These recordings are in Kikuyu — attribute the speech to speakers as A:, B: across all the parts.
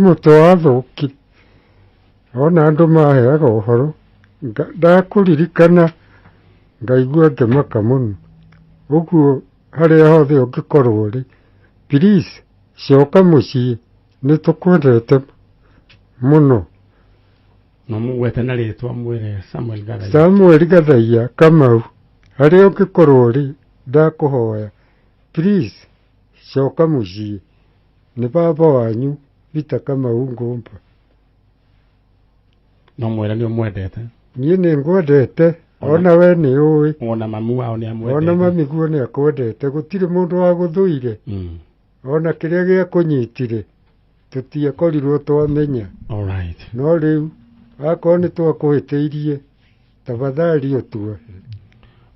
A: Mũtwe wathũkire ona andũ maheaga ũhoro ndakũririkana ngaigua ngĩmaka mũno. Ũguo harĩa hothe ũngĩkorwo ũrĩ, please coka mũciĩ nĩ tũkwendete mũno.
B: No mũgwete na rĩtwa mwĩre Samuel Gathaiya.
A: Samuel Gathaiya Kamau, harĩa ũngĩkorwo ũrĩ ndakũhoya please coka mũciĩ. Nĩ baba wanyu Peter Kamau Ngũmba.
B: No mwĩre nĩ ũmwendete.
A: Niĩ nĩ ngwendete ona we nĩ ũĩ.
B: Ona mami wao nĩ amwendete.
A: Ona mami guo nĩ akwendete gũtirĩ mũndũ wagũthũire. Ona kĩrĩa gĩakũnyitire tũtiakorirwo twamenya.
B: All right.
A: No rĩu akorwo nĩ twakũhĩtĩirie tafadhali ũtuohe.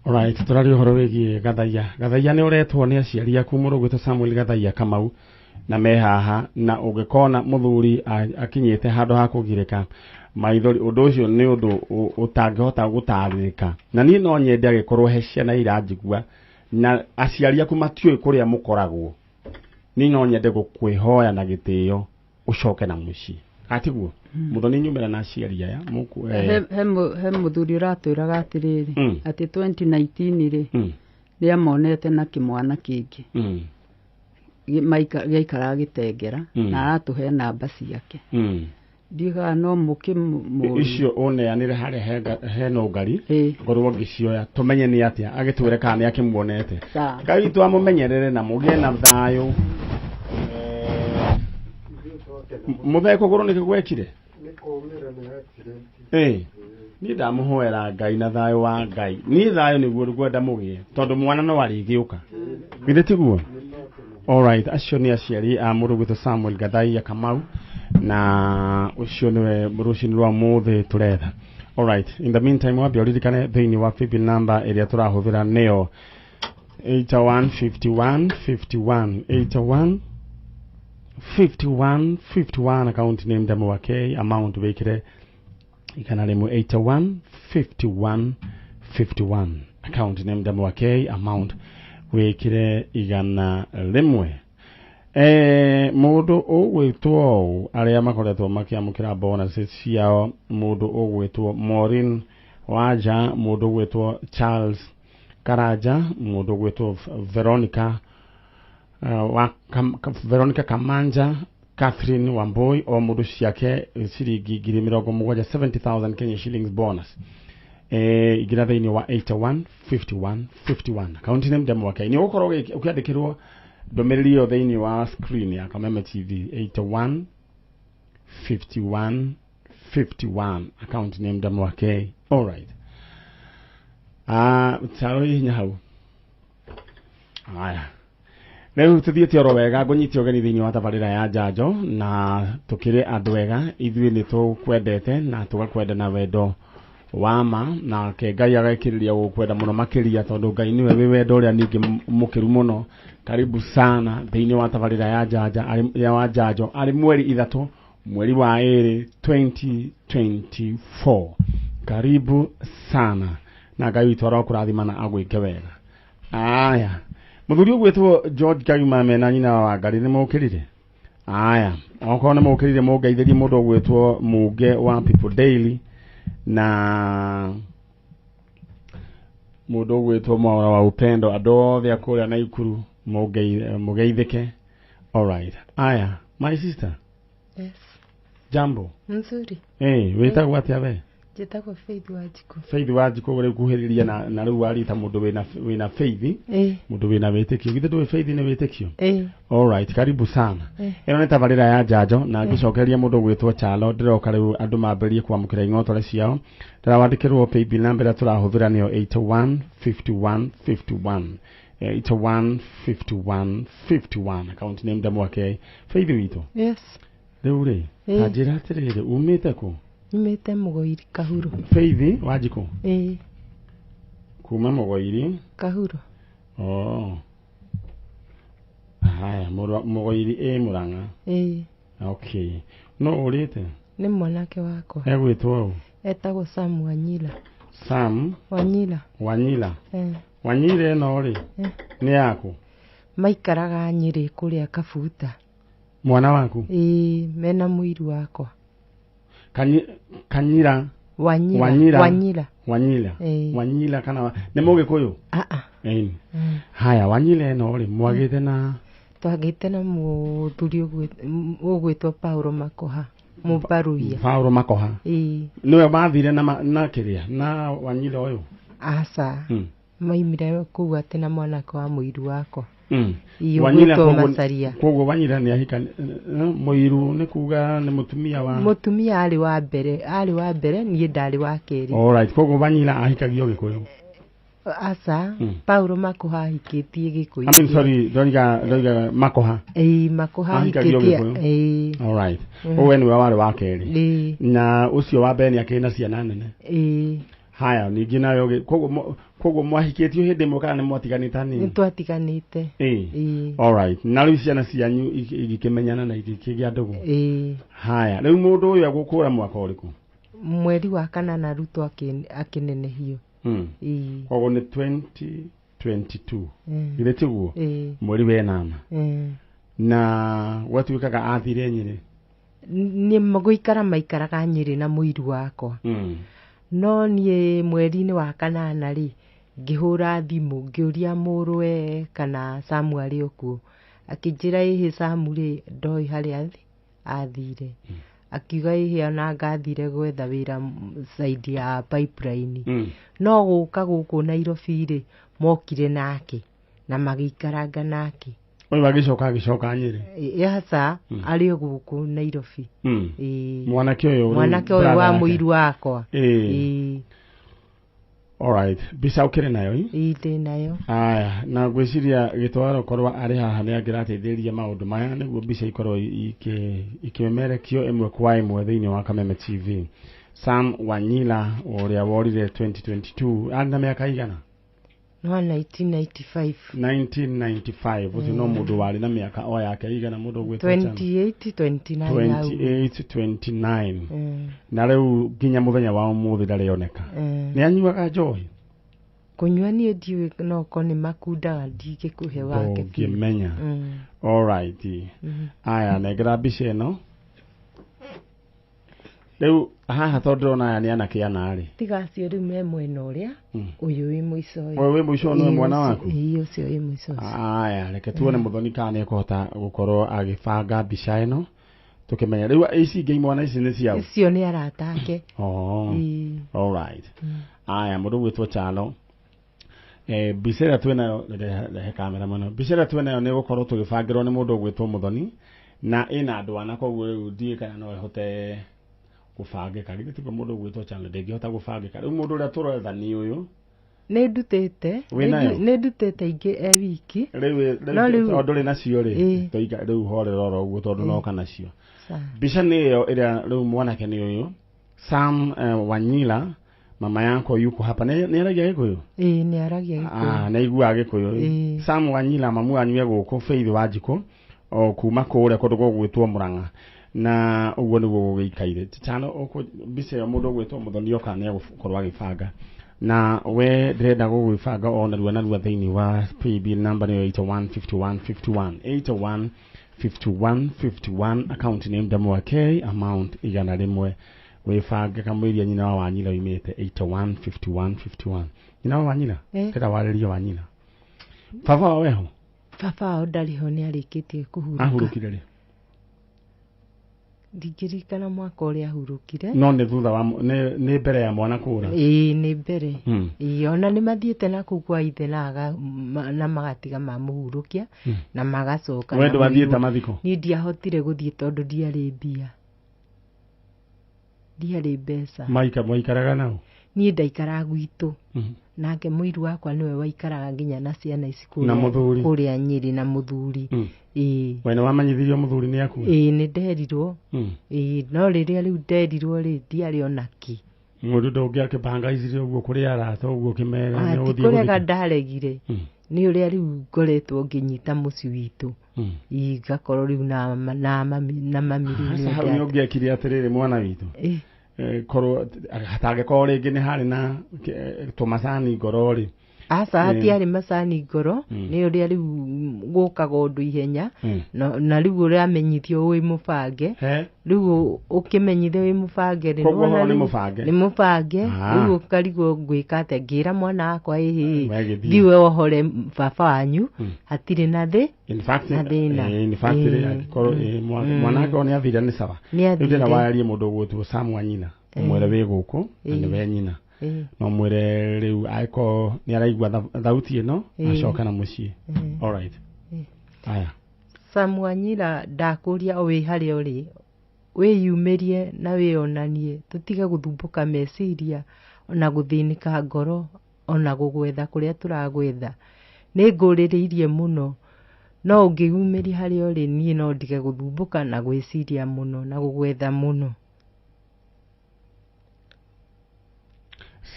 B: Alright, tũraria ũhoro wĩgiĩ Gathaiya. Gathaiya nĩ ũretwo nĩ aciari aku mũrũ ũgwĩtwo Samuel Gathaiya Kamau na me haha na ũngĩkona mũthuri akinyĩte handũ ha kũgirĩka maithori, ũndũ ũcio nĩ ũndũ ũtangĩhota gũtarĩrĩka. Na niĩ no nyende angĩkorwo he ciana iranjigua na aciari aku matiũĩ kũrĩa mũkoragwo, niĩ no nyende gũkwĩhoya na gĩtĩo ũcoke na mũciĩ. Atiguo muthoni nyumĩra na aciari aya mũku
C: He mũthuri ũratwĩraga atĩrĩrĩ atĩ 2019 rĩ nĩ amonete na kĩmwana kĩngĩ gĩaikaraga gĩtengera na aratũhe namba ciake. Ndigaga no mũkĩmũrie.
B: Icio ũneanĩre harĩa he nũngari ngorwo ngĩcioya tũmenye nĩ atĩa agĩtwĩre kana nĩ akĩmuonete. Ngai witũ amũmenyerere na mũgĩe na thayũ. Mũthee kũgũrũ nĩkĩ gwekire?
A: Nĩ kũũmĩra nĩ accident.
B: Niĩ ndamũhoera Ngai na thayũ wa Ngai. Niĩ thayũ nĩguo ngwenda mũgĩe tondũ mwana no arĩgĩũka. Githĩ tiguo? All right, acio nĩ aciari a mũrũ gwitũ Samuel Gathaiya Kamau na ũcio nĩwe rũcinĩ rwa mũthĩ tũretha. All right, in the meantime wambe ũririkane thĩinĩ wa paybill number ĩrĩa tũrahũthĩra nĩyo 81 51 51 81 51 51 account name Demo wa K amount wĩkĩre igana rĩmwe 81 51 51 account name Demo wa K amount wĩkĩre igana rĩmwe. Mũndũ ũgwĩtwo ũũ arĩa makoretwo makĩamũkĩra bonuses ciao, mũndũ ũgwĩtwo Maureen Wanja, mũndũ ũgwĩtwo Charles Karanja, mũndũ ũgwĩtwo Veronica wa Veronica Kamanja, Catherine Wambui, o mũndũ ciake ciringi ngiri mĩrongo mũgwanja 70,000 Kenya shillings bonus. Ingĩra thĩinĩ wa 81 51 51 account name Demo wa Kenya. Nĩ ũgũkorwo ũkĩandĩkĩrwo ndũmĩrĩri ĩyo thĩinĩ wa screen ya Kameme TV 81 51 51 account name Demo wa Kenya. All right. Charo hihinya hau. Aya. Rĩu tũthiĩte oro wega ngũnyite ũgeni thĩinĩ wa tabarĩra ya njanjo na tũkĩrĩ andũ ega ithuĩ nĩ tũkwendete na tũgakwenda na wendo wa ma nake Ngai agekĩrĩria gũkwenda mũno makĩria tondũ Ngai nĩwe wĩ wendo ũrĩa ningĩ mũkĩru mũno. Karibu sana thĩinĩ wa tabarĩra ya njanja ya wa njanjo arĩ mweri 3 mweri wa 2 2024. Karibu sana na Ngai witũ arokũrathima na agwĩke wega. Aya, mũthuri ũgwĩtwo George Kagima mena nyina wa Wangari nĩ mũkĩrire? Aya, okorwo nĩ mũkĩrire mũngeithĩrie mũndũ ũgwĩtwo Muge wa People Daily na mũndũ ũgwĩtwo Mwaura wa Upendo, andũ othe a kũrĩa Naikuru mũgeithĩke. All right. Aya, my sister.
D: Yes.
B: Jambo.
D: Nzuri.
B: Wĩtagwo atĩa we?
D: Njĩtagwo Faith Wanjikũ.
B: Faith Wanjikũ rĩu kuhĩrĩria na rĩu warita mũndũ wĩna faith. Mũndũ wĩna wĩtĩkio. Githĩ ndũĩ faith nĩ wĩtĩkio? All right, karibu sana. Ĩno nĩ tabarĩra ya njanjo na ngĩcokeria mũndũ ũgwĩtwo Chalo ndĩroka rĩu andũ mambĩrĩrie kwamũkĩra ing'otore ciao. Ndĩrawandĩkĩrwo paybill number ĩrĩa tũrahũthĩra nĩyo 81 51 51. 81 51 51 account name Demo wa K. Faith witũ.
D: Yes.
B: Rĩu rĩ, ta njĩra atĩrĩrĩ, umĩte kũ?
D: Umĩte Mũgoiri Kahuro.
B: Faith Wanjikũ? Kuma Mũgoiri?
D: Kahuro.
B: Oh. Haya, Mũgoiri ĩ Mũrang'a. Okay. No ũrĩte?
D: Nĩ mwanake wakwa.
B: Egwĩtwo ũ?
D: Etagwo Sam Wanyila.
B: Sam
D: Wanyila.
B: Wanyila. Wanyila ĩno rĩ, nĩ yaku?
D: Maikaraga Nyĩrĩ kũrĩa Kabuta.
B: Mwana waku?
D: Ĩĩ, mena mũiru wakwa.
B: Kanyira
D: Wanyira.
B: Wanyira. Wanyira.
D: Ĩĩ.
B: Wanyira kana nĩ Mũgĩkũyũ?
D: Aa.
B: Ĩĩ. Haya, Wanyira ĩno rĩ, mwagĩte na
D: twagĩte na mũthuri ũgwĩtwo Paulo Makoha, Mũbaruia.
B: Paulo Makoha.
D: Ĩĩ.
B: Nĩwe mathire na kĩrĩa na Wanyira ũyũ?
D: Aca. Maimire kũu atĩ na mwanake wa mũiru wakwa.
B: Wanyira
D: Ũgwĩtwo Macaria.
B: Koguo Wanyira nĩ ahika mũiru nĩ kuga nĩ mũtumia wa
D: mũtumia arĩ wa mbere niĩ ndarĩ wa kerĩ.
B: All right, koguo Wanyira ahikagio Gĩkũyũ.
D: Aca, Paulo Makoha ahikĩtie Gĩkũyũ.
B: I mean sorry, ndoiga Makoha.
D: Ĩĩ, Makoha ahikĩtie. Ĩĩ.
B: All right. Ũwe nĩwe warĩ wa kerĩ.
D: Ĩĩ.
B: Na ũcio wa mbere nĩ akĩrĩ na ciana nene.
D: Ĩĩ.
B: Haya, ningĩ nayo koguo mwahikĩtio hĩndĩ ĩmwe kana nĩ mwatiganĩte hanini?
D: Nĩ twatiganĩte.
B: Ĩĩ. All right. Na rĩu ciana cianyu igĩkĩmenyana na igĩkĩgĩa ndũgũ.
D: Ĩĩ.
B: Haya, rĩu mũndũ ũyũ egũkũra mwaka ũrĩkũ?
D: Mweri wa kanana Ruto akĩnenehio.
B: Ĩĩ. Koguo nĩ 2022. Githĩ tiguo?
D: Ĩĩ.
B: Mweri wa ĩnana. Na gwatuĩkaga athire Nyĩrĩ?
D: Nĩ gũikara maikaraga Nyĩrĩ na mũiru wakwa. No niĩ mweri-inĩ wa kanana rĩ, ngĩhũra thimũ ngĩũria mũrũwe kana Samu arĩ o kuo. Akĩnjĩra ĩhĩ Samu rĩ, ndoĩ harĩa athire. Akiuga ĩhĩ ona ngathire gwetha wĩra side ya pipeline. No gũka gũkũ Nairobi rĩ, mokire nake na magĩikaranga nake.
B: Ũyũ agĩcoka Nyĩrĩ?
D: Aca, arĩ o gũkũ Nairobi.
B: Mwanake ũyũ
D: mwanake ũyũ wa mũiru wakwa.
B: Ĩĩ. All right, mbica ũkĩrĩ nayo?
D: Ĩĩ, ndĩ nayo.
B: Aya, na ngwĩciria Gĩtwaro korwo arĩ haha nĩ angĩrateithĩrĩria maũndũ maya nĩguo mbica ikorwo ikĩmerekio ĩmwe kwa ĩmwe thĩinĩ wa Kameme TV. Sam Wanyira ũrĩa worire 2022 arĩ na mĩaka igana?
D: No 1995.
B: 1995 ũcio no mũndũ warĩ na mĩaka o yake igana mũndũ ũgwĩtwo
D: 28 29
B: 28 29. Na rĩu nginya mũthenya wa ũmũthĩ ndarĩ oneka. Nĩ anyuaga njohi?
D: Kũnyua niĩ ndiũĩ, no ko nĩ makundaga ndingĩkũhe wake.
B: Ndũngĩmenya. All right. Aya, nengera mbica ĩno. Rĩu haha tondũ ndĩrona aya nĩ anake ana rĩ.
D: Tiga acio rĩu me mwena ũrĩa, ũyũ wĩ mũico ũyũ.
B: Ũyũ wĩ mũico nĩwe mwana waku?
D: Ĩĩ, ũcio wĩ mũico ũcio.
B: Aya, reke tuone Mũthoni kana nĩ ekũhota gũkorwo agĩbanga mbica ĩno tũkĩmenya. Rĩu ici ingĩ imwana ici nĩ ciao?
D: Icio nĩ arata ake.
B: All right. Aya, mũndũ ũgwĩtwo Chalo. Mbica ĩrĩa twĩnayo, rehe kamera mũno. Mbica ĩrĩa twĩnayo nĩ gũkorwo tũgĩbangĩrwo nĩ mũndũ ũgwĩtwo Mũthoni na ĩna andũ ana, koguo rĩu ndiũĩ kana no ĩhote gũbangĩka. Githĩ tiguo mũndũ ũgwĩtwo Chalo ndĩngĩhota gũbangĩka. Rĩu mũndũ ũrĩa tũretha nĩ ũyũ.
D: Nĩ ndutĩte. Nĩ ndutĩte ingĩ e wiki.
B: Rĩu tondũ ndũrĩ nacio rĩ, toiga rĩu horera oro ũguo tondũ noka nacio. Mbica nĩ ĩyo ĩrĩa rĩu mwanake nĩ ũyũ. Sam Wanyira, mama yako yuko hapa. Nĩ aragia Gĩkũyũ?
D: Ĩĩ, nĩ aragia Gĩkũyũ.
B: Nĩ aiguaga Gĩkũyũ. Sam Wanyira mamu wanyu e gũkũ, Faith Wanjikũ, o kuma kũrĩa kũndũ gũgwĩtwo Mũrang'a. Na ũguo nĩguo gũgĩikaire. Chano mbica ĩyo mũndũ ũgwĩtwo Mũthoni oka nĩ egũkorwo agĩbanga. Na we ndĩrenda gũgwĩbanga o narua narua thĩinĩ wa paybill number nĩyo 815151 815151 account name Ndamwa K, amount 100. Wĩbange kamũiria nyina wa Wanyira oimĩte 815151. Nyina wa Wanyira? Ndĩrenda warĩrie Wanyira. Baba wao eho?
D: Baba wao ndarĩ ho, nĩ arĩkĩtie kũhurũka.
B: Ahurũkire rĩ?
D: Ndingĩririkana mwaka ũrĩa ahurũkire.
B: No nĩ thutha wa nĩ mbere ya mwana kũra?
D: Ĩĩ, nĩ mbere. Ĩĩ, ona nĩ mathiĩte na kũu kwa ithe na magatiga mamũhurũkia na magacoka.
B: We ndwathiĩte mathiko?
D: Niĩ ndiahotire gũthiĩ tondũ ndiarĩ mbia. Ndiarĩ mbeca.
B: Mwaikaraga nao?
D: Niĩ ndaikaraga gwitũ. Nake mũiru wakwa nĩwe waikaraga nginya na ciana ici kũrĩa Nyĩrĩ na mũthuri. Ĩĩ.
B: We nĩ wamenyithirio mũthuri nĩ akua?
D: Ĩĩ, nĩ nderirwo. Ĩĩ, no rĩrĩa rĩu nderirwo rĩ, ndiarĩ ona kĩ.
B: Mũndũ ndũngĩakĩbanga icirio ũguo kũrĩ arata ũguo ũkĩmera nĩ ũgũthiĩ
D: Ti kũrega ndaregire. Nĩ ũrĩa rĩu ngoretwo ngĩnyita mũciĩ witũ. Ĩĩ, ngakorwo rĩu na mami rĩu
B: Hau nĩ ũngĩekire atĩrĩrĩ mwana witũ. Korwo hatangĩkorwo rĩngĩ nĩ harĩ na tũmacani ngoro rĩ,
D: Aca hatiarĩ macani ngoro, nĩ ũrĩa rĩu gũkaga ũndũ ihenya, na rĩu ũramenyithio wĩ mũbange. Rĩu ũkĩmenyithio wĩ mũbange rĩ, nĩ mũbange. Rĩu ũkarigwo ngwĩka atĩa, ngĩra mwana wakwa ĩhĩ thiĩ wohore baba wanyu, hatirĩ na thĩ.
B: In fact, angĩkorwo mwana angĩkorwo nĩ athire nĩ sawa. Rĩu ndĩrenda warie mũndũ ũgwĩtwo Sam Wanyina, ũmwĩre wĩ gũkũ na nĩwe nyina. No mwĩre rĩu angĩkorwo nĩ araigua thauti ĩno acoke na mũciĩ. All right. Aya.
D: Sam Wanyina, ndakũria o wĩ harĩa ũrĩ, wĩyumĩrie na wĩonanie, tũtige gũthumbũka meciria ona gũthĩnĩka ngoro ona gũgwetha kũrĩa tũragwetha. Nĩ ngũrĩrĩirie mũno, no ũngĩyumĩria harĩa ũrĩ niĩ no ndige gũthumbũka na gwĩciria mũno na gũgwetha mũno.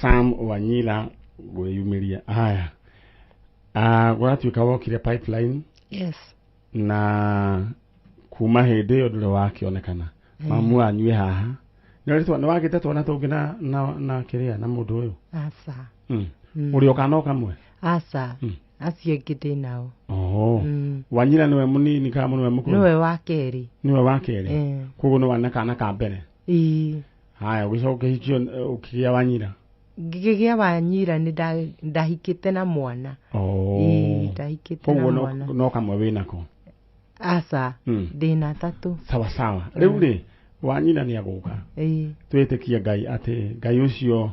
B: Sam Wanyila gwĩyumĩria. Haya, gũratuĩka wokire pipeline.
D: Yes.
B: Na kuma hĩndĩ ĩyo ndũrĩ wakĩonekana. Mamu wanyu wĩ haha. Nĩ wagĩte twana tũngĩ na kĩrĩa na mũndũ ũyũ?
D: Aca.
B: Ũrĩ o kana o kamwe?
D: Aca. Acio angĩ ndĩ nao.
B: Wanyina nĩwe mũnini kana nĩwe mũkũrũ?
D: Nĩwe wa kerĩ.
B: Nĩwe wa kerĩ. Koguo nĩ wana kana ka mbere.
D: Ĩĩ.
B: Haya, ũgĩcoka ũkĩhikio ũkĩgĩa Wanyira.
D: Ngĩgĩa Wanyira nĩ ndahikĩte na mwana. Ĩĩ, ndahikĩte na mwana.
B: Koguo no kamwe wĩnako?
D: Aca, ndĩna atatũ.
B: Sawa sawa. Rĩu rĩ, Wanyina nĩ agũka. Twĩtĩkie Ngai atĩ Ngai ũcio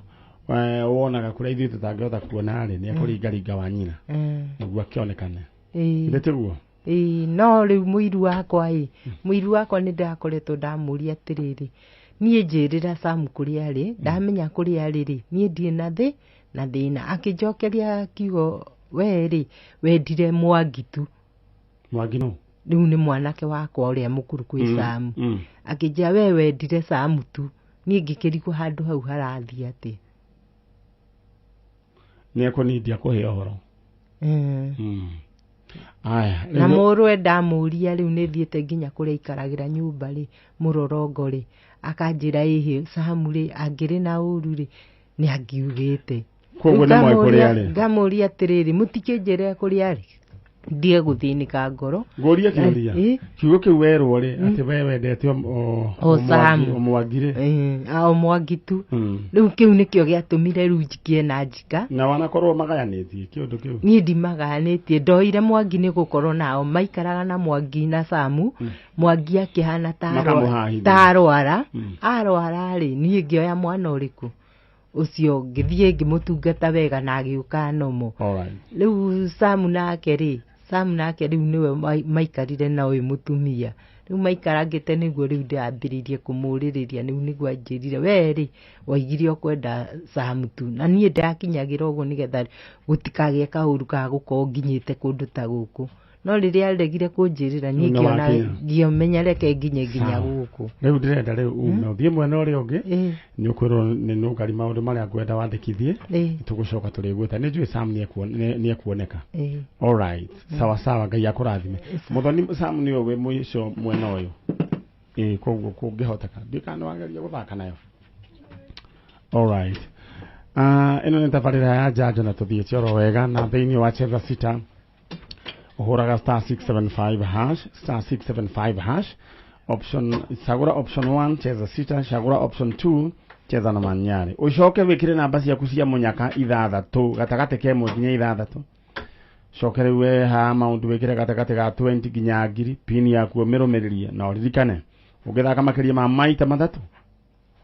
B: wonaga kũrĩa ithuĩ tũtangĩhota kuona rĩ, nĩ ekũringaringa Wanyina nĩguo akĩonekane. Githĩ tiguo?
D: Ĩĩ, no rĩu mũiru wakwa ĩ, mũiru wakwa nĩ ndakoretwo ndamũria atĩrĩrĩ, niĩ njĩrĩra Sam kũrĩa arĩ, ndamenya kũrĩa arĩ rĩ, niĩ ndirĩ na thĩ na thĩna. Akĩnjokeria kiugo, we rĩ, wendire Mwangi tu.
B: Mwangi nũ?
D: Rĩu nĩ mwanake wakwa ũrĩa mũkũrũ kwĩ Sam. Akĩnjĩra we wendire Sam tu, niĩ ngĩkĩrigwo handũ hau harathiĩ atĩa.
B: Nĩ ekũnindia kũhe ũhoro. Aya,
D: na mũrũwe ndamũria rĩu nĩ thiĩte nginya kũrĩa aikaragĩra nyũmba rĩ, mũrorongo rĩ, akanjĩra ĩhĩ Sam rĩ, angĩrĩ na ũru rĩ, nĩ angiugĩte.
B: Koguo nĩ moĩ kũrĩa arĩ.
D: Ngamũria atĩrĩrĩ, mũtikĩnjĩre kũrĩa arĩ, ndige gũthĩnĩka ngoro.
B: Ngũrie kĩũria. Kiugo kĩu werwo rĩ, atĩ we wendete o
D: Sam.
B: O Mwangi rĩ.
D: O Mwangi tu. Rĩu kĩu nĩkĩo gĩatũmire rĩu njikie na njika.
B: Na wanakorwo magayanĩtie kĩũndũ kĩu?
D: Niĩ ndimagayanĩtie, ndoire Mwangi nĩ gũkorwo nao maikaraga na Mwangi na Samu. Mwangi akĩhana ta arwara. Arwara rĩ, niĩ ngĩoya mwana ũrĩkũ ũcio, ngĩthiĩ ngĩmũtungata wega na agĩũka nomo. Rĩu Samu nake rĩ, Sam nake rĩu nĩwe maikarire na ũyũ mũtumia. Rĩu maikarangĩte nĩguo rĩu ndĩrambĩrĩirie kũmũrĩrĩria, rĩu nĩguo anjĩrire we rĩ, waigire ũkwenda Sam tu, na niĩ ndakinyagĩra ũguo nĩgetha gũtikagĩe kaũru ka gũkorwo nginyĩte kũndũ ta gũkũ. No rĩrĩa aregire kũnjĩrĩra niĩ ngĩona ngĩmenya reke nginye nginya gũkũ.
B: Rĩu ndĩrenda rĩu ume ũthiĩ mwena ũrĩa ũngĩ, nĩ ũkwĩrwo nĩ nũngari maũndũ marĩa ngwenda wandĩkithie, tũgũcoka tũrĩgwĩta. Nĩ njũĩ Sam nĩ ekuoneka. All right. Sawa sawa, Ngai akũrathime. Mũthoni Sam nĩwe wĩ mũico mwena ũyũ. Ĩĩ, koguo kũngĩhoteka ndiũĩ kana nĩwageria gũthaka nayo. All right. Ĩno nĩ tabarĩra ya njanjo na tũthiĩte oro wega na thĩinĩ wa Cheza Sita. Ũhũraga star 675 hash, star 675 hash, option cagũra option 1 cheza sita, cagũra option 2 cheza na manyarĩ. Ũcoke wĩkĩre namba ciaku cia mũnyaka ithathatũ, gatagatĩ ka ĩmwe nginya ithathatũ. Coke rĩu we ha maũndũ wĩkĩre gatagatĩ ga 20 nginya 1000, pin yaku ũmĩrũmĩrĩrie na ũririkane ũngĩthaka makĩria ma maita matatũ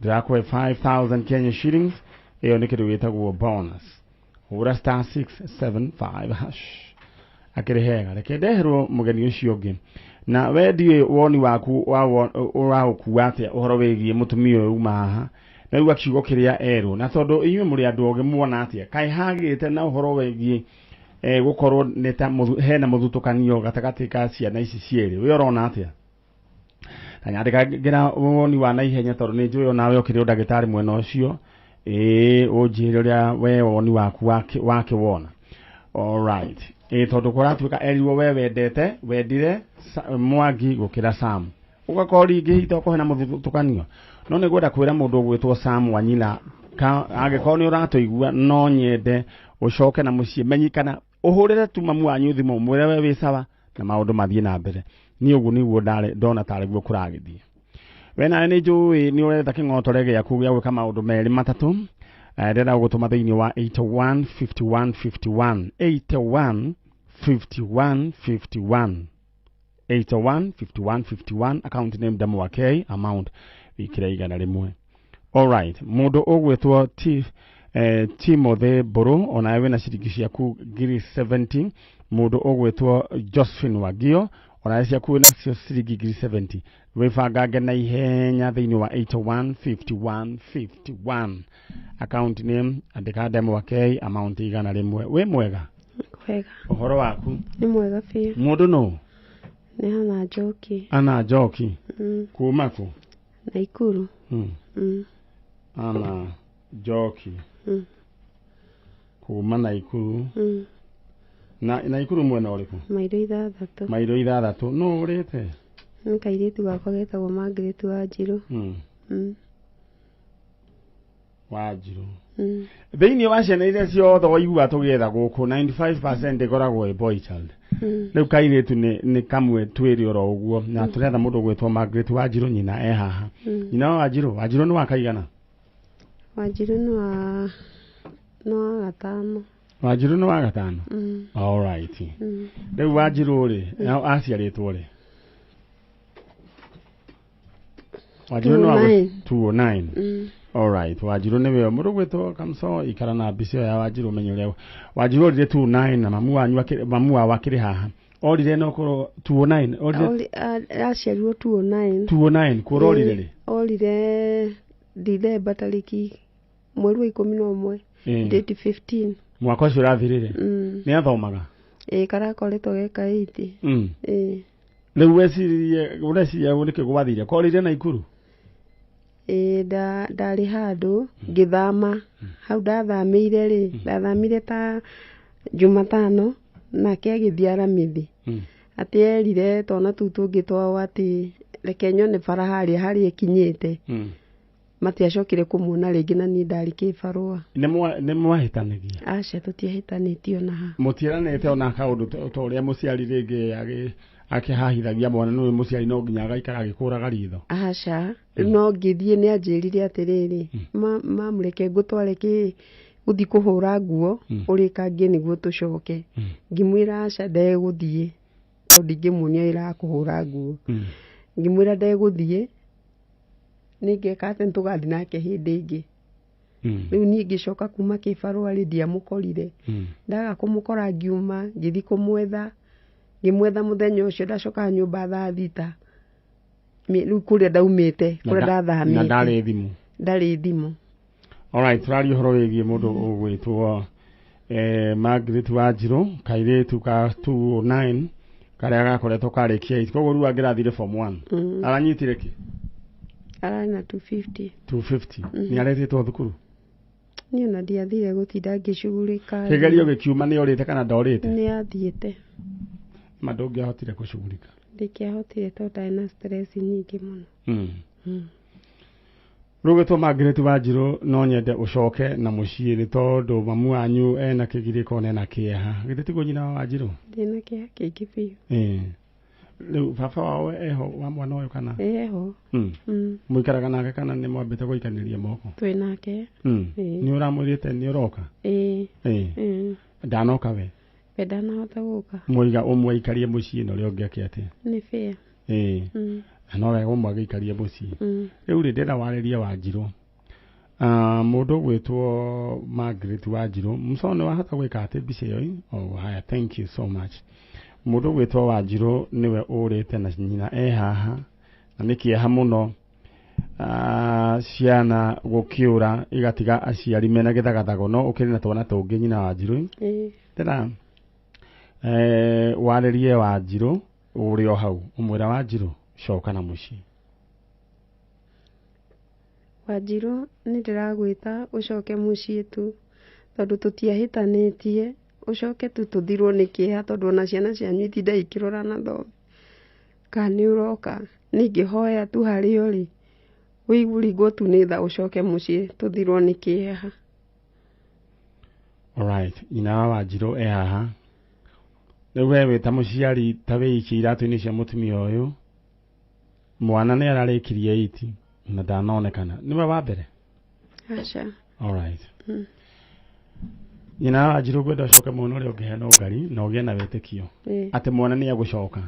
B: ndĩrakũhe 5000 Kenya shillings. Ĩyo nĩ kĩndũ gĩtagwo bonus. Hũra star 675 hash. Akĩrĩ hega, reke ndeherwo mũgeni ũcio ũngĩ. Na we ndiũĩ woni waku ũraũkua atĩa ũhoro wĩgiĩ mũtumia ũyũ uma haha, na rĩu kiugo kĩrĩa erwo, na tondũ inyuĩ mũrĩ andũ ogĩ muona atĩa kaĩ hagĩte na ũhoro wĩgiĩ gũkorwo nĩ ta hena mũthutũkanio gatagatĩ ka ciana ici cierĩ, we ũrona atĩa? Na nyandĩkagĩra woni wa naihenya tondũ nĩ njũĩ onawe ũkĩrĩ o ndagĩtarĩ mwena ũcio, ĩĩ ũnjĩre ũrĩa we woni waku wakĩwona. All right. Tondũ kũratuĩka erirwo we wendete, wendire Mwangi gũkĩra Sam. Ũgakorwo rĩngĩ hihi to kũhe na mũthutũkanio. No nĩ ngwenda kwĩra mũndũ ũgwĩtwo Sam Wanyina, angĩkorwo nĩ ũratũigua no nyende Ucoke na muciĩ menyikana ũhũrĩre tu mamu wanyu thimũ mwĩre we wĩ sawa na maũndũ mathiĩ na mbere. Niĩ ũguo nĩguo ndona tarĩ guo kũragĩthiĩ. We nawe nĩ njũĩ nĩ ũretha kĩng'otore gĩaku gĩa gwĩka maũndũ merĩ matatũ. Ndĩrenda gũgũtũma thĩinĩ wa 81 51 51 81 51 51 81 51 51 account name Ndemwa K amount wikire 100. All right, mũndũ ũgwĩtwo Timothy Mbũrũ onawe wĩna ciringi ciaku 70,000. Mũndũ ũgwĩtwo Josephine Wagio onawe ciaku wĩna cio ciringi 70,000. Wĩbangange na ihenya thĩinĩ wa 81 51 51 account name andĩka Ndemwa K amount 100. Wĩ mwega?
E: Wega.
B: Ũhoro waku?
E: Nĩ mwega biũ.
B: Mũndũ nũ?
E: Nĩ Ana Njoki.
B: Ana Njoki. Kuma kũ?
E: Naikuru.
B: Ana Njoki. Kuma Naikuru. Na Naikuru mwena ũrĩkũ?
E: Mairo 6.
B: Mairo 6. Nũ ũrĩte?
E: Nĩ kairĩtu gakwa getagwo Margaret Wanjirũ.
B: Wanjirũ. Thĩinĩ wa ciana iria ciothe waigua tũgĩetha gũkũ 95% ĩkoragwo ĩ boy child. Rĩu kairĩtu nĩ kamwe twĩrĩ oro ũguo na tũretha mũndũ ũgwĩtwo Margaret Wanjirũ nyina e haha. Nyina wa Wanjirũ, Wanjirũ nĩ wa kaigana?
E: Wanjirũ nĩ wa gatano.
B: Wanjirũ nĩ wa gatano? All right. Rĩu Wanjirũ rĩ, aciarĩtwo rĩ? Wanjirũ nĩ wa 209. All right, Wanjirũ nĩwe mũndũ ũgwĩtwo Kamso ikara na mbica ya Wanjirũ menye ũrĩa Wanjirũ orire 29 na mamu wanyu mamu wao akĩrĩ haha. Orire no korwo 209 orire
E: aciarirwo 209.
B: 209 kũrĩa orire rĩ?
E: Orire Dithemba tarĩki mweri wa 11 date 15.
B: Mwaka ũcio ũrathirire? Nĩ athomaga?
E: Ĩĩ karakoretwo geka 8. Ĩĩ.
B: Rĩu weciririe ũreciria nĩkĩ gwathire? Korire Naikuru?
E: Ĩĩ ndarĩ handũ ngĩthama. Hau ndathamĩire rĩ, ndathamire ta Jumatano nake agĩthiĩ Aramithi. Atĩ erire twana tũu tũngĩ twao atĩ reke nyone bara harĩa harĩa ĩkinyĩte. Matiacokire kũmuona rĩngĩ na niĩ ndarĩ kĩbarũa.
B: Nĩ mwahĩtanagia?
E: Aca tũtiahĩtanĩtie ona ha.
B: Mũtiĩranĩte ona kaũndũ ta ũrĩa mũciari rĩngĩ akĩhahithagia mwana nĩ mũciari no nginya agaikara agĩkũraga ritho?
E: Aca, no ngĩthiĩ nĩ anjĩrire atĩrĩrĩ, mamũreke ngũtware kĩ gũthiĩ kũhũra nguo ũrĩkangie nĩguo tũcoke. Ngĩmwĩra aca ndegũthiĩ tondũ ndingĩmuonia wĩra wa kũhũra nguo. Ngĩmwĩra ndegũthiĩ nĩngeka atĩ nĩtũgathiĩ nake hĩndĩ ĩngĩ. Rĩu niĩ ngĩcoka kuma kĩbarũa rĩ ndiamũkorire. Ndaga kũmũkora ngiuma ngĩthiĩ kũmwetha. Ngĩmwetha mũthenya ũcio ndacoka nyũmba thaa 6. Rĩu kũrĩa ndaumĩte kũrĩa ndathamĩte.
B: Na ndarĩ thimũ?
E: Ndarĩ thimũ.
B: All right, tũraria ũhoro wĩgiĩ mũndũ ũgwĩtwo Margaret Wanjirũ kairĩtu ka 209 karĩa gakoretwo karĩkia 8 koguo rĩu angĩrathire form 1. Aranyitire kĩ?
E: Ararĩ na 250.
B: 250. Nĩ aretĩtwo thukuru?
E: Niĩ ona ndiathire gũtinda ngĩcugurĩka.
B: Kĩgerio gĩkiuma nĩ orĩte kana ndorĩte?
E: Nĩ athiĩte.
B: Ma ndũngĩahotire gũcugurĩka?
E: Ndingĩahotire tondũ ndarĩ na stress nyingĩ mũno.
B: Rĩu gwĩtwo Margaret Wanjirũ no nyende ũcoke na mũciĩ nĩ tondũ mamu wanyu ena kĩgirĩko na ena kĩeha. Githĩ tiguo nyina wa Wanjirũ?
E: Ndĩna kĩeha kĩingĩ biũ.
B: Rĩu baba wao eho wa mwana ũyũ kana?
E: Eho.
B: Mũikaraga nake kana nĩ mwambĩte gũikanĩria moko?
E: Twĩ nake.
B: Nĩ ũramwĩrĩte nĩ ũroka?
E: Ĩĩ.
B: Ndanoka we?
E: We ndanahota gũka.
B: Mũiga ũmwe aikarie mũciĩ na ũrĩa ũngĩ ake atĩa?
E: Nĩ fair.
B: Ĩĩ. Na no wega ũmwe agĩikarie mũciĩ. Rĩu rĩ ndĩrenda warĩrie Wanjirũ. Mũndũ ũgwĩtwo Margaret Wanjirũ, mũco nĩ wahota gwĩka atĩ mbica ĩyo? Oh, haya, thank you so much. Mũndũ ũgwĩtwo Wanjirũ nĩwe ũrĩte na nyina e haha na nĩ kĩeha mũno ciana gũkĩũra igatiga aciari mena gĩthagathago no ũkĩrĩ na twana tũngĩ nyina Wanjirũ. Ndĩra warĩrie Wanjirũ ũrĩ o hau ũmwĩra Wanjirũ coka na mũciĩ.
E: Wanjirũ nĩ ndĩragwĩta ũcoke mũciĩ tu tondũ tũtiahĩtanĩtie ũcoke tu tũthirwo nĩ kĩeha tondũ ona ciana cianyu itinda ikĩrora na thome. Kana nĩ ũroka ningĩhoya tu harĩa ũrĩ ũiguringwo tu nĩ tha ũcoke mũciĩ tũthirwo nĩ kĩeha.
B: Alright, nyina wa Wanjirũ e haha. Rĩu we wĩ ta mũciari ta wĩikie iratũ-inĩ cia mũtumia ũyũ, mwana nĩ ararĩkirie 8 na ndanonekana. Nĩwe wa mbere?
E: Aca.
B: Alright. Nyina wa Wanjirũ ngwenda ũcoke mwena ũrĩa ũngĩ hena ũngari na ũgĩe na wĩtĩkio atĩ mwana nĩ egũcoka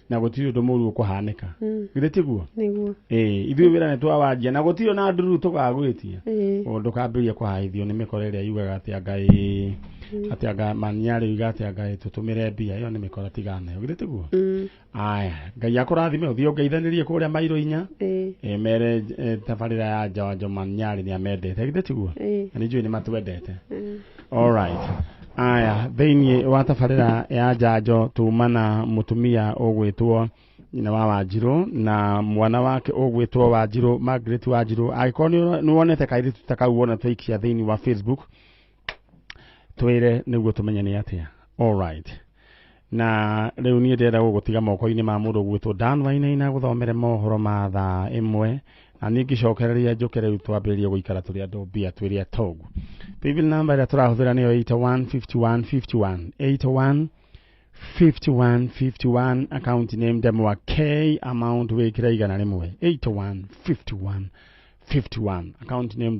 B: na gũtirĩ ũndũ mũru ũkũhanĩka. Githĩ tiguo?
E: Nĩguo.
B: Ĩĩ, ithuĩ wĩra nĩ twawanjia na gũtirĩ ona nduru tũgagwĩtia. Ndũkambĩrĩrie kũhaithio nĩ mĩkora ĩrĩa yugaga atĩ anga ĩĩ atĩ anga manyarĩ yuga atĩ anga tũtũmĩre mbia, ĩyo nĩ mĩkora tigana nayo. Githĩ tiguo? Aya, Ngai akũrathime ũthiĩ ũngeithanĩrie kũrĩa mairũ inya. Mere tabarĩra ya Njanjo Manyarĩ nĩ amendete. Githĩ tiguo? Na nĩ njũĩ nĩ matwendete. Alright. Aya, thĩinĩ wa tabarĩra ya Njanjo tuma na mũtumia ũgwĩtwo nyina wa Wanjirũ na mwana wake ũgwĩtwo Wanjirũ Margaret Wanjirũ. Angĩkorwo nĩ wonete kairĩtu ta kau wona twaikia thĩinĩ wa Facebook, twĩre nĩguo tũmenye nĩ atĩa. Alright. Na rĩu niĩ ndĩrenda gũgũtiga moko-inĩ ma mũndũ ũgwĩtwo Dan Wainaina gũthomere mohoro ma thaa ĩmwe, na niĩ ngĩcokereria njũke rĩu twambĩrĩrie gũikara tũrĩ andũ mbia twĩrĩ atongu. Paybill number ĩrĩa tũrahũthĩra nĩyo 8151 51 81 51 51, account name Ndemwa K, amount wĩkĩre 100, 81 51 51, account name.